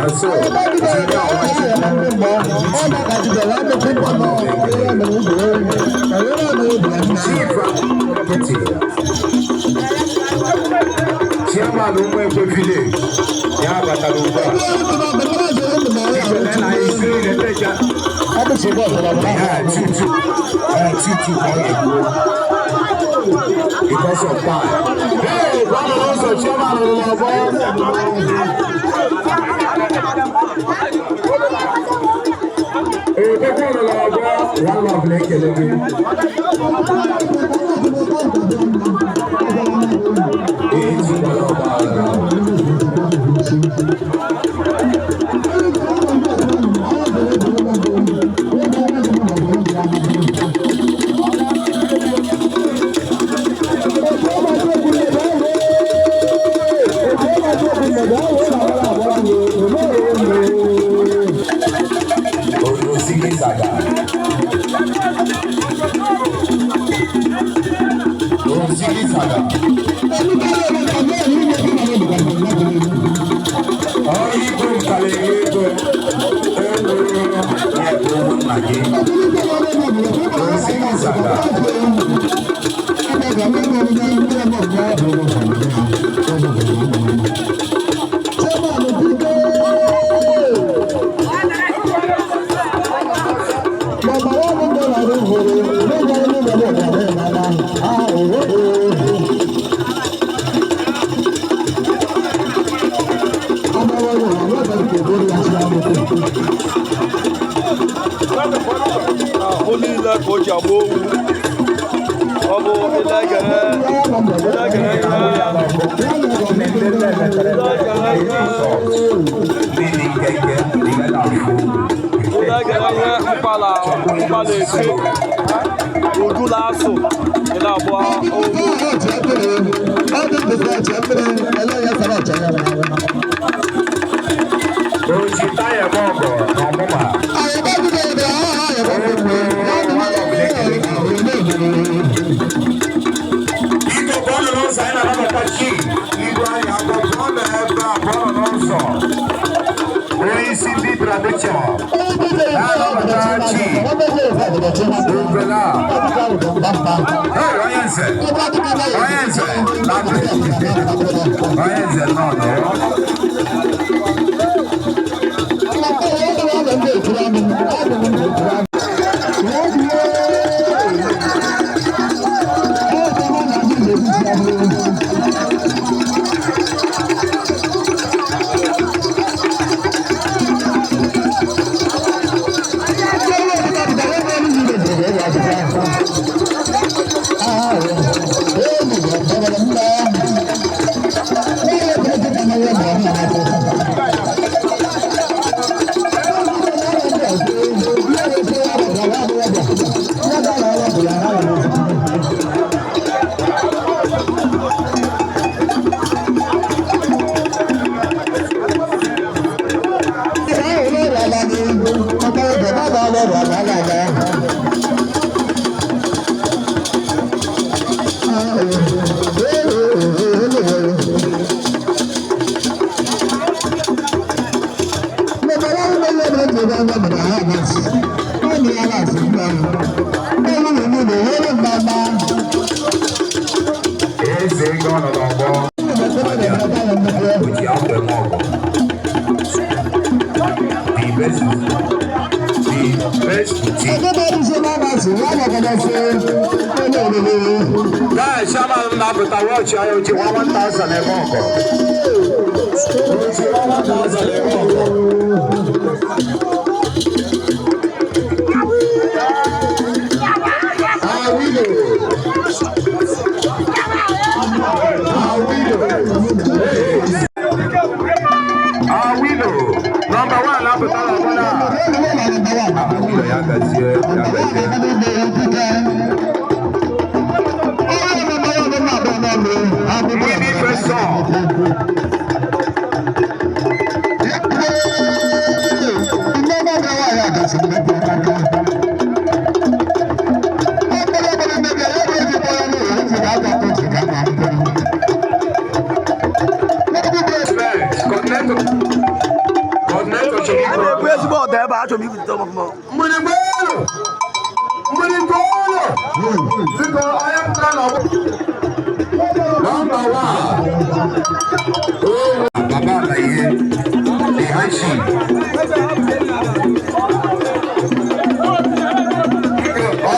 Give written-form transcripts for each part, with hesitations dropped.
So, Junior Chief Nkịtị, Chairman Ụmụekwe Village, ya batara ugbu a. Biko, lee na anyị siri na-eteja. 2-2. 2-2 ka ọ ga-ekwu. Because of time. Hey, gwanụ n'ụzọ, Chairman rụrụ ọgbọ. Ee, Pekwu rụrụ ọgbọ. One love na-ekele gị. Ee, tikwala ọgba aghara. Osigi Saga. Osigi Saga. Ọrụ nkalere ego ego ya bụ ụmụnna gị. Osigi Saga. Ahụ niile ka o ji agba owu. Ọ bụ ilegere ilegere ihe ilegere Ndị dị nkenke, ị ga na-afụ. Ilegere ihe mkpala mkpala eke udu na-asụ ị na-agba owu. Oji taya bọọgụ na ọmụma. Biko, pụọ n'ụzọ, anyị na-anabata chi. Igwe anyị akọ, pụọ n'ebe a, pụọ n'ụzọ. Onye isi ndị tradition. Na-anabata chi. Ubela. Hey, onye nze. Onye nze. Onye nze nọ nọ. Eze ego nọ n'ọgbọ. O ji akwa eme ọgọ. The best, the best boutique. Guys, chairman na-apụta wọchị anya, o ji 1000 eme ọgọ. O ji 1000 eme ọgọ. Awilo. Awilo. Awilo. Number one na-apụta n'ọgbọ na. Awilo, ya gazie, ya gazie. Mmiri first. Connect. chọrọ A na-ebu ezigbo ọda ebe a, achọrọ m ibute ọmụmụ. Mgbịrịgba elu! Mgbịrịgba elu! Biko, onye pụtara n'ọgbọ. Number one. Oh, Baba Alaye, the high chief.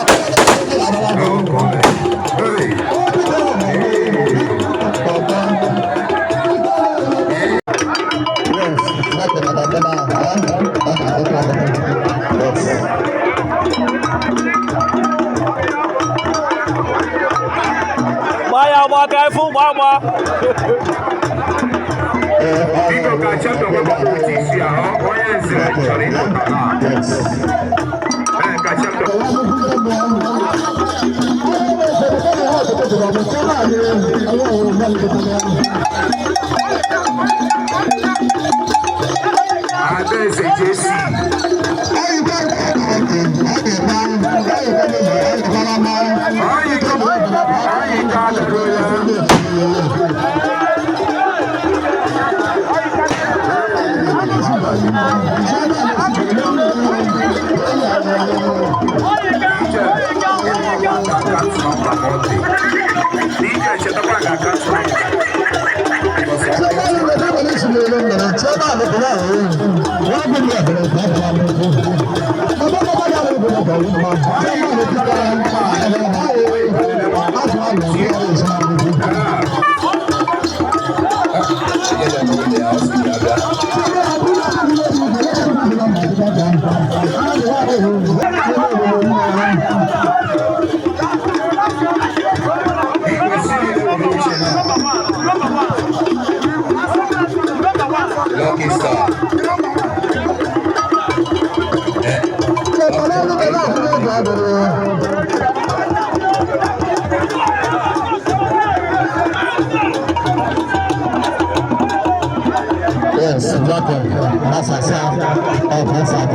Oh, God. Hey. Gbaa ya agba ka ifu gbaa agba. Biko ka champion wepụta otu isi ahụ, onye nze chọrọ ịpụta na. Ee, ka champion. Adaeze JC. Anyị ka adịrị ya. DJ, chetakwa ga account number. Lucky Star. Yes, welcome. That's ourselves. Oh, that's our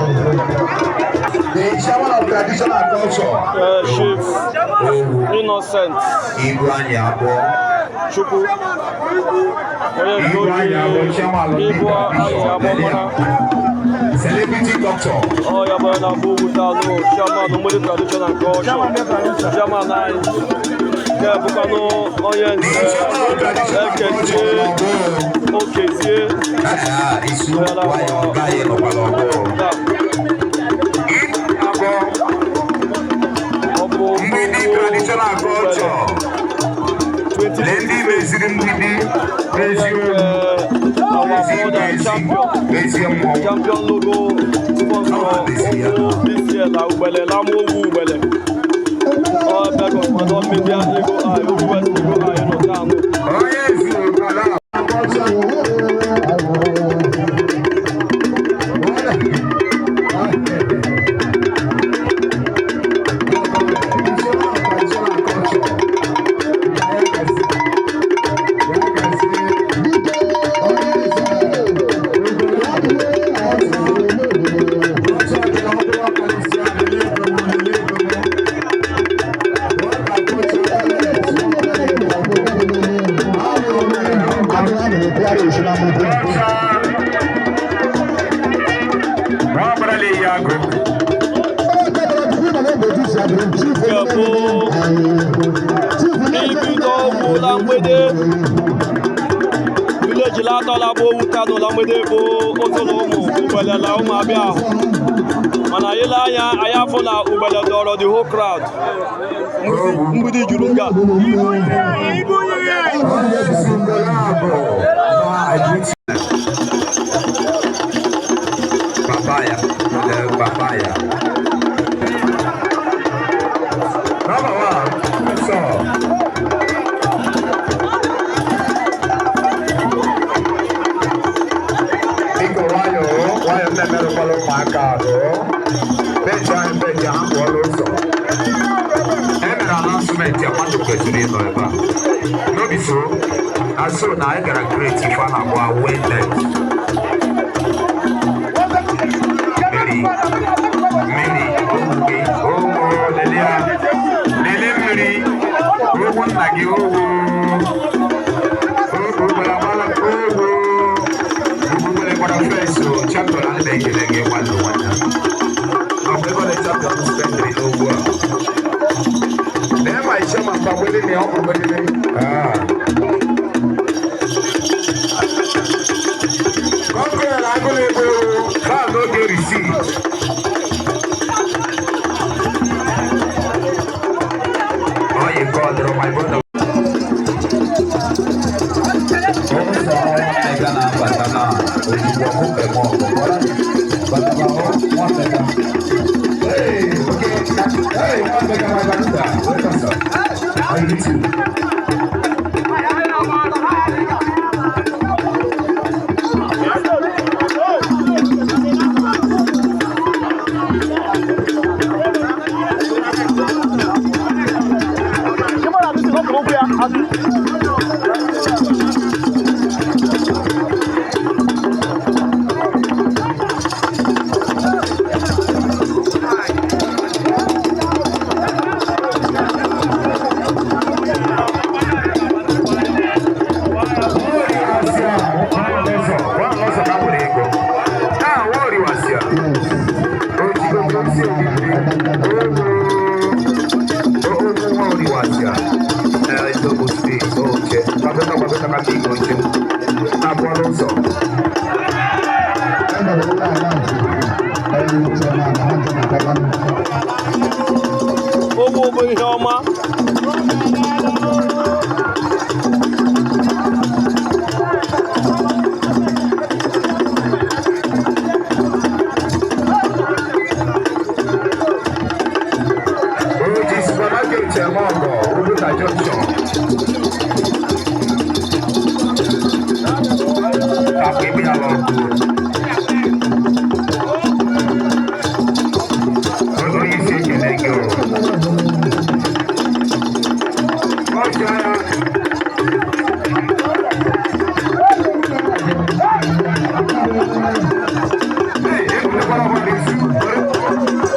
The chairman of traditional culture. Chief Innocent Igwe anyị abụọ. Chukwu, onye nke Igwe anyị abụọ, chairman of oji the Igwe anyị tradition. abụọ mara. Celebrity doctor. Ọ ya bụ na abụ ugwu anụ chairman Mgbidi traditional culture, chairman anyị nke bụkwanụ onye The nze chairman of traditional Ekezie culture. Okezie. Ah, isu nwayọ ọga ya nọkwa n'ọgbọ. Taa, Abụọ. ọ bụ Mgbidi traditional culture. Lee ndị meziri mgbidi, mezie owu, our mezie brother mezi, champion mezie mmọnwụ. Champion logo sponsor okwu this year na Ugbele Lamowu Ugbele. Ọ ebe gọọmenti media Eagle Eye, Oru West Eagle Eye nọ taa nụ. Onye ezi ụkala. Nke bụ ibido ogwu la mgbede village la atọ la bụ owu kano la mgbede bụ otolo ụmụ Ugbele la ụmụ abịa ahụ, mana anyị lee anya, anyị afụ na Ugbele dọrọ the whole crowd. Mgbidi juru nga. Onye si Ngolabụ na Papaya, the papaya. Number one, so. Biko nwayọọ, nwayọọ, ndị emerụkwala ụmụaka ahụ. Bench ahụ, bench ahụ pụọla ụzọ. E mere announcement ya, mmadụ kwesịrị ịnọ ebe a. No be so? Na so na anyị gara create ife a na-akpọ awareness. Mmiri, mmiri, ogbe, ogbo, lelee ya. Lelee mmiri, ogbo nna gị, ogbo. Ogbo gbara gbara, ogbo. Ogbo gbara gbara first, o champion. Na-ekele gị, nwanne nwanne. Ọ bụ ego na-echapịa m spendịrị n'ugwu a. Nee ma iṣẹ́ ma gbagbele ni ọ gbagbele. Ah. Kọ́kọ́rọ́ agụlụ egbu ewu, kaa n'oge receipt. Oyi God, my brother. Ụzọ ọnwa na-abata na ozugbo ọkụkọ eme ọgụ. Bataba nwameka. Hey, okay. Hey, nwameka, my brother. Welcome, sir. How you doing? Ogbu bụ ihe ọma. Oji supermarket eme ọgọ, Oguta Junction. Kàpé bí a lọ kú. Onye isi ekele gị o. Ọchị ya. Hey, ekwulekwala ọgbara izu.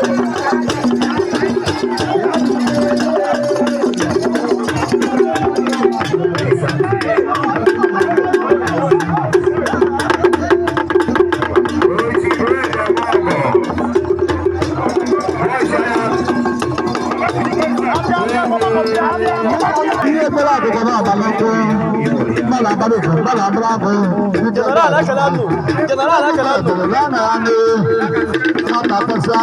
Oji bread eme ọgọ. Ọchị ya. Ihe ekpere akụkọ na-abalị nkwụ mmadụ abalị ofu mmadụ abalị agụ. General ekele nụ. General ekele nụ. Ya na ya ndị nwata kpesa.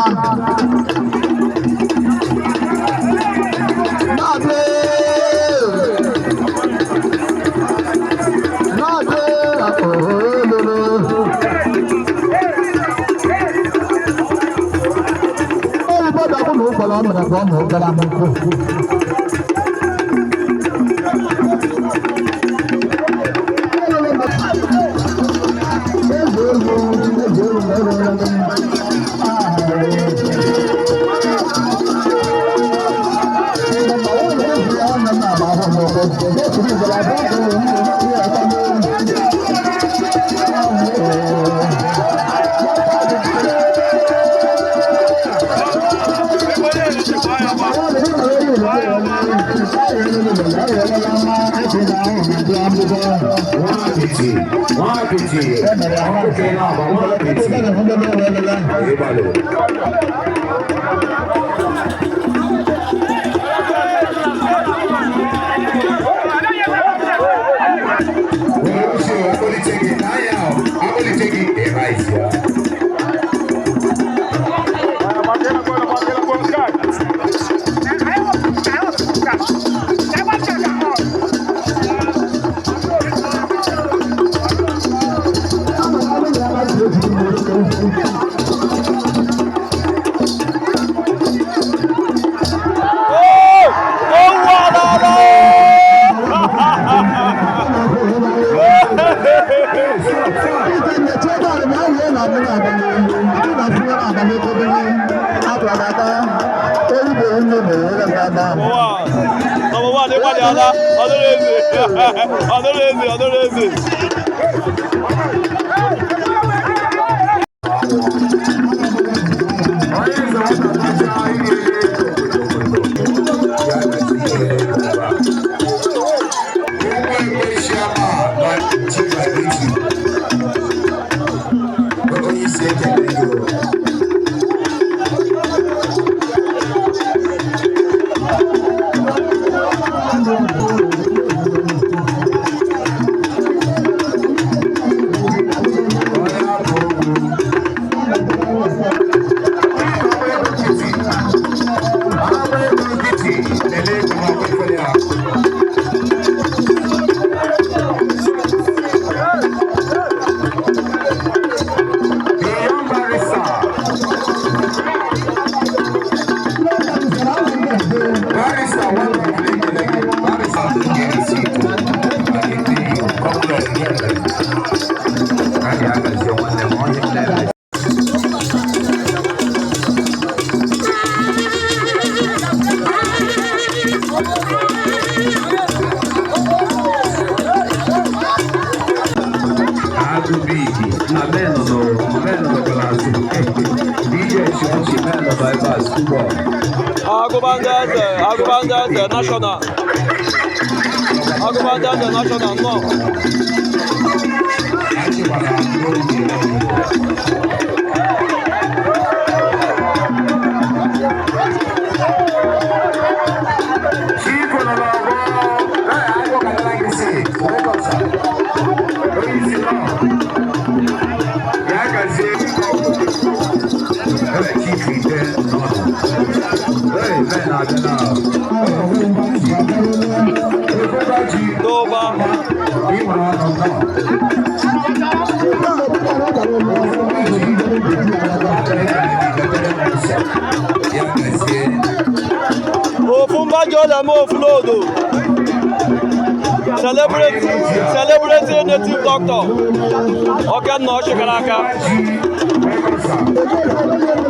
Na-adị na-adị ololo. Oyibo dàgbù na ụkwara ọ mere ka ọ na ụgara m nkwụ. Nwapịtị, nwapịtị, ọkụkọ na-agba nwapịtị. Ịgbalụ. Were uche akpọlite gị n'anya ahụ, akpọlite gị ịra isi ya. Owu alala. Number one, ịgbalị ala, ọ dịrị ezi, ọ dịrị ezi, ọ dịrị ezi. Onye eze nwata kacha iri ego obodo. Ya na ihe ebe a. Ụmụ ekwe ama na Chief Aditi. Onye isi ekele. Men nọ, men nọ n'azụ. DJ Chibuchi, men nọ ebe a, school. Agụba ndị eze, Agụba ndị eze national. Agụba ndị eze national nọ. Achịkwara n'oge. Chifu nọ n'ọgbọ. Ee, anyị kpọkọtara gị sị, welcome, sir. Onye isi nọ. Ya gazie. Ee, chifu ite nọ. Ee, men abịa na. Ofuba ji. N'ụba. Ị nwere ọnụ nọ. Ya gazie. Ofu mba ji ọla eme ofu n'odo. Celebrate, celebrate native doctor. Okenna ọchịkara aka. Welcome, sir.